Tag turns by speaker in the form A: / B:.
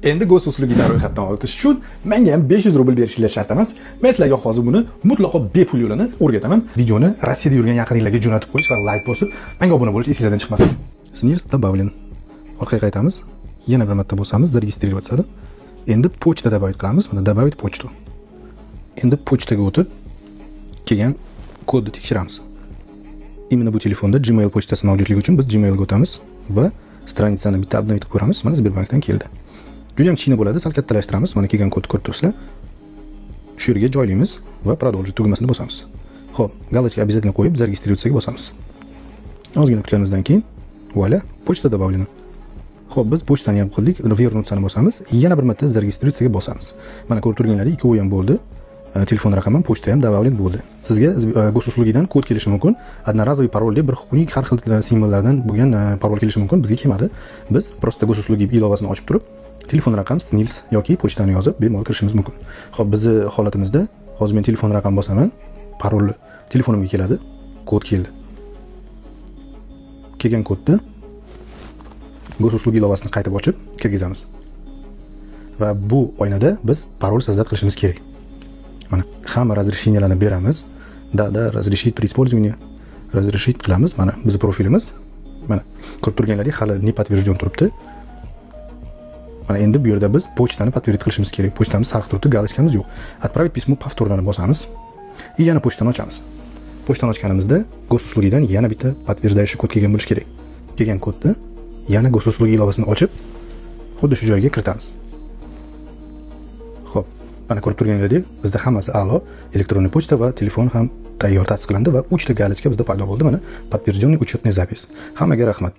A: Endi Госуслуги dan ro'yxatdan o'tish uchun menga ham 500 rubl berishinglar shart emas. Men sizlarga hozir buni mutlaqo bepul yo'lini o'rgataman. Videoni Rossiyada yurgan yaqininglarga jo'natib qo'yish va layk bosib, menga obuna bo'lish esinglardan chiqmasin.
B: СНИЛС добавлен. Orqaga qaytamiz. Yana bir marta bosamiz "Зарегистрироваться". Endi pochta добавить qilamiz. Mana, "Добавить почту". Endi pochtaga o'tib, kelgan kodni tekshiramiz. Именно bu telefonda Gmail pochtasi mavjudligi uchun biz Gmailga o'tamiz va страница ni bitta обновить qilib ko'ramiz. Mana, Sberbankdan keldi. Juda ham kichkina bo'ladi, sal kattalashtiramiz. Mana, kelgan kodni ko'rib turibsizlar. Shu yerga joylaymiz va "Продолжить" tugmasini bosamiz. Xo'p, галочка обязательно qo'yib, "Зарегистрироваться" ga bosamiz. Ozgina kutganimizdan keyin, вуаля, почта добавлена. Xo'p, biz pochtani ham qildik, "Вернуться" ni bosamiz, yana bir marta "Зарегистрироваться" ga bosamiz. Mana, ko'rib turganlaringiz, ikkovi ham bo'ldi. Telefon raqami ham, pochta ham добавлен bo'ldi. Sizga Госуслуги dan kod kelishi mumkin. Одноразовый parol deb bir xunuk har xil simvollardan bo'lgan parol kelishi mumkin. Bizga kelmadi. Biz просто Госуслуги ilovasini ochib turib, telefon raqam, СНИЛС yoki pochtani yozib bemalol kirishimiz mumkin. Xo'p, bizni holatimizda hozir men telefon raqam bosaman, parolni telefonimga keladi, kod keldi. Kelgan kodni Госуслуги ilovasini qaytib ochib kirgizamiz. Va bu oynada biz parol создать qilishimiz kerak. Mana, hamma разрешения larni beramiz. Да, разрешить при использовании, разрешить qilamiz. Mana, bizni profilimiz. Mana, ko'rib turganlaringizdek, hali не подтвержден turibdi. Mana, endi bu yerda biz pochtani подтвердить qilishimiz kerak. Pochtamiz sariq turibdi, галочка miz yo'q. "Отправить письмо повторно" bosamiz. И yana pochtani ochamiz. Pochtani ochganimizda Госуслуги dan yana bitta подтверждающий kod kelgan bo'lishi kerak. Kelgan kodni yana Госуслуги ilovasini ochib, xuddi shu joyga kiritamiz. Xo'p, mana, ko'rib turganingizdek, bizda hammasi a'lo. Электронный pochta va telefon ham tayyor, tasdiqlandi va 3 ta галочка bizda paydo bo'ldi. Mana, подтвержденный учетный запись. Hammaga rahmat.